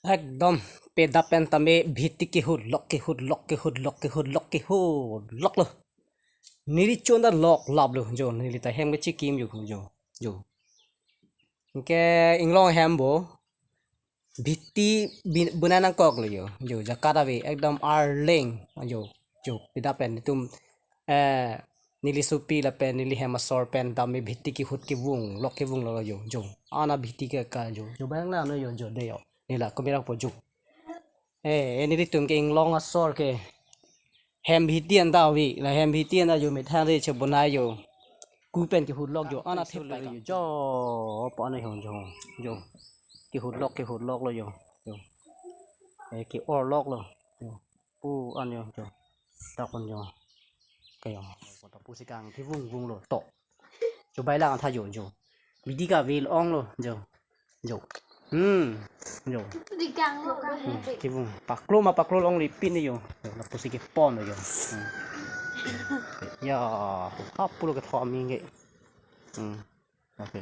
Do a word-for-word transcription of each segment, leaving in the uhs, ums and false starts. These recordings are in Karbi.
Ekdom peda pen tame bhiti kehut lok, kehut lok, kehut lok, kehut lok, kehut lok lo. Neli chonda lok lap lo jo, neli ta hem kechikim jo, jo, jo. Anke inglong hem bo bhiti bin-, bonai nangkok lo jo, jo, jakat ave ekdom arleng jo, jo, peda pen itum, eh, neli sopi lapen neli hem asor pen tame bhiti kehut kevung lok, kevung lo jo, jo. Ana bhiti ke ka jo, jo, bang na no jo, jo, de jo. Neli la komirang po jo. Eh, eh, nelitum ke inglong asor ke hem bhiti anta ave, la hem bhiti anta jo methang de chebonai jo. Ku pen kehut lok jo, ana thep jo, jo, po ano jo, jo, jo. Kehut lok, kehut lok lo jo, jo. Eh, ke-or lok lo, jo. Pu ano jo, takon jo. Kayo, pusi kang kevung vung lo, to. Jo, bai lang tha jo, jo. Bhiti ke ave ong lo, jo. Jo. Hmm. Jo. Di gang lo kan. Hmm. Kevung. Paklo ma paklo ong lipin jo. Jo, lapusi kepon jo. Hmm. Ya, apulo kethom mingge. Hmm. Okay.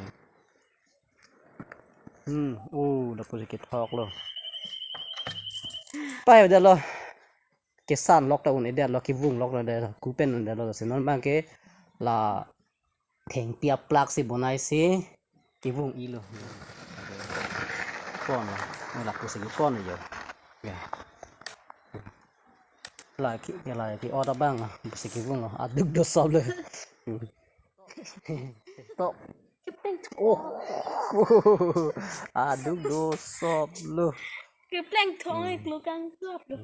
Hmm. Oh, lapusi kethok lo. Pai avedet lo. Kesan lok ta un-edet lo, kevung lok lo det lo. Ku pen un-edet lo, si non bang ke la thengpi aplak si bonai si kevung-i lo. Kon lo, lapusi kekon jo. Ya. La ke, la ke-ot abang, pusi kevung lo, aduk do sop lo. Tok. Kepeng thong. Oh. Aduk do sop lo. Kepeng thong, hmm, ik lo kang sop lo.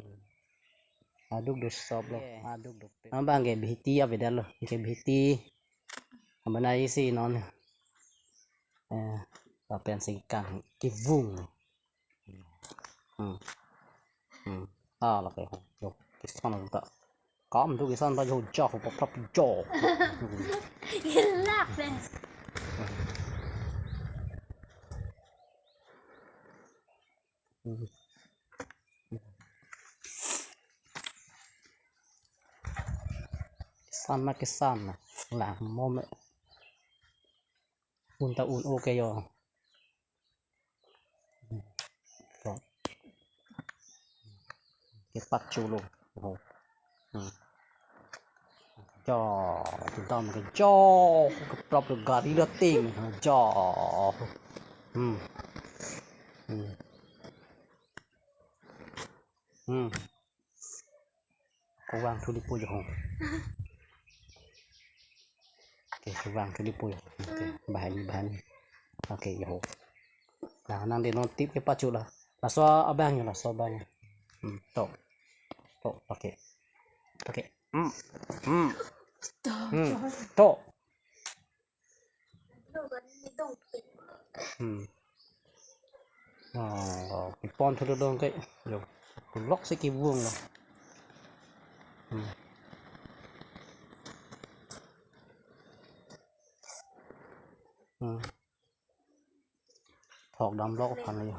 Aduk do sop lo. Yeah. Aduk do. Abang ke bhiti avedet lo. Ke bhiti. Abang na isi non. Eh, lapen si kang kevung. Hmm. Hmm. Ah, lapen. Jo, kesan ta. Kam tu kesan ta jo, jo, pop, pop, jo. Gelap deh. Kesan ma kesan na. Lang mo me. Un ta un, okay jo. To. Kepacho lo. Oh. Hmm. Jo, kedam ke jo, keprap lo gari lo ting. Jo. Hmm. Hmm. Hmm. Kevang thu lipo jo. Okay, kevang thu lipo jo. Okay, bahani, bahani. Okay, jo. Nah, nang de non tip kepacho la. Laso abang jo, laso abang jo. Hmm, to. To, okay. Okay. Hmm. Hmm. Hmm. To. Hmm. Oh, kepon thu dong ke. Jo. Lok si kevung lo. Hmm. Hmm. Thok dam lok aphan lo.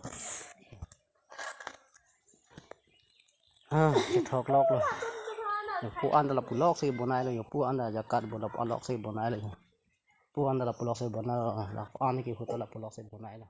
Ah, kethok lok lo. Jo, pu anta lapu lok si bonai lo, jo, pu anta jakat bo lapu lok si bonai lo, jo. Pu anta lapu lok si bonai lo, lapu an kehut lapu lok si bonai lo.